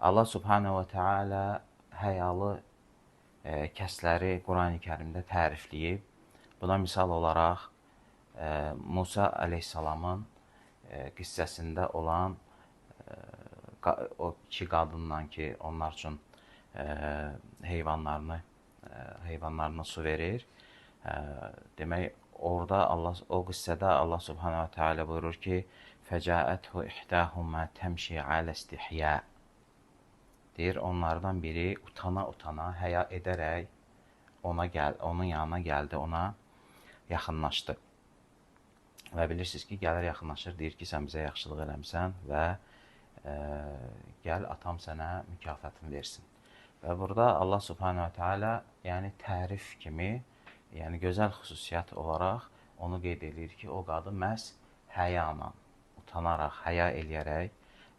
Allah Subhanahu ve Teala həyalı kəsləri Qurani-Kərimdə tərifləyib. Buna misal olaraq Musa əleyhissalamın qissəsində olan o iki qadınla ki, onlar üçün heyvanlarına su verir. Demək, orada Allah o qissədə Allah Subhanahu ve Teala buyurur ki: "Fəca'əthu ihdahuma təmşi alə istihya." Deyir, onlardan biri utana-utana, həya edərək onun yanına gəldi, ona yaxınlaşdı. Və bilirsiniz ki, gəlir yaxınlaşır, deyir ki, sən bizə yaxşılıq eləmisən və gəl atam sənə mükafatını versin. Və burada Allah Subhanahu ve Teala, yəni tərif kimi, yəni gözəl xüsusiyyət olaraq onu qeyd eləyir ki, o qadın məhz həya ilə, utanaraq, həya eləyərək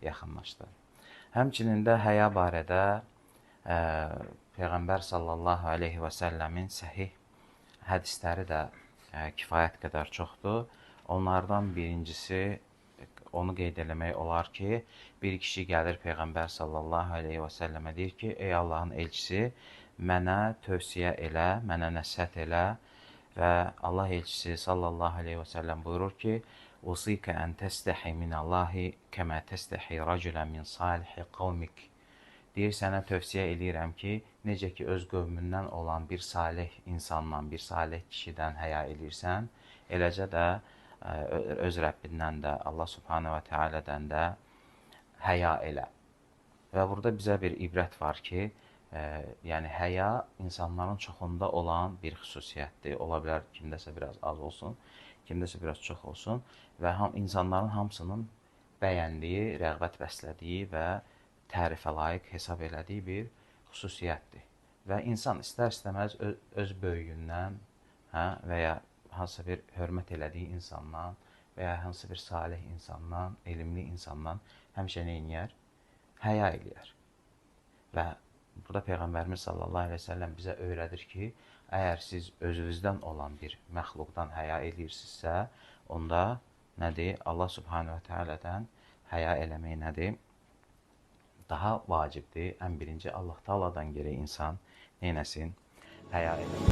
yaxınlaşdı. Həmçinin də həya barədə Peyğəmbər sallallahu əleyhi və səlləmin səhih hədisləri də kifayət qədər çoxdur. Onlardan birincisi onu qeyd eləmək olar ki, bir kişi gəlir Peyğəmbər sallallahu əleyhi və səlləmə deyir ki, ey Allahın elçisi, mənə tövsiyə elə, mənə nəsihət elə və Allah elçisi sallallahu əleyhi və səlləm buyurur ki, Usika ən təstəhi minallahi kəmə təstəhi rəculən min salihi qavmik. Deyir, sənə tövsiyə eləyirəm ki, necə ki öz qövmündən olan bir salih insandan, bir salih kişidən həya eləyirsən, eləcə də öz Rəbbindən də, Allah Subhanahu ve Teala'dan da həya elə. Və burada bizə bir ibrət var ki, yəni həya insanların çoxunda olan bir xüsusiyyətdir. Ola bilər kimdəsə biraz az olsun, kimdəsə biraz çox olsun və insanların hamısının bəyəndiyi, rəğbət bəslədiyi və tərifə layiq hesab elədiyi bir xüsusiyyətdir. Və insan istər-istəməz öz böyüyündən, və ya hansısa bir hörmət elədiyi insandan və ya hansısa bir salih insandan, elmli insandan həmişə nə eləyər? Həya eləyər. Və burada Peyğəmbərimiz sallallahu əleyhi və səlləm bizə öyrədir ki, əgər siz özünüzdən olan bir məxluqdan həya eləyirsinizsə, onda nədir? Allah Subhanahu ve Teala'dan həya eləmək nədir? Daha vacibdir. Ən birinci Allah Taala'dan gərək insan neynəsin? Həya eləsin.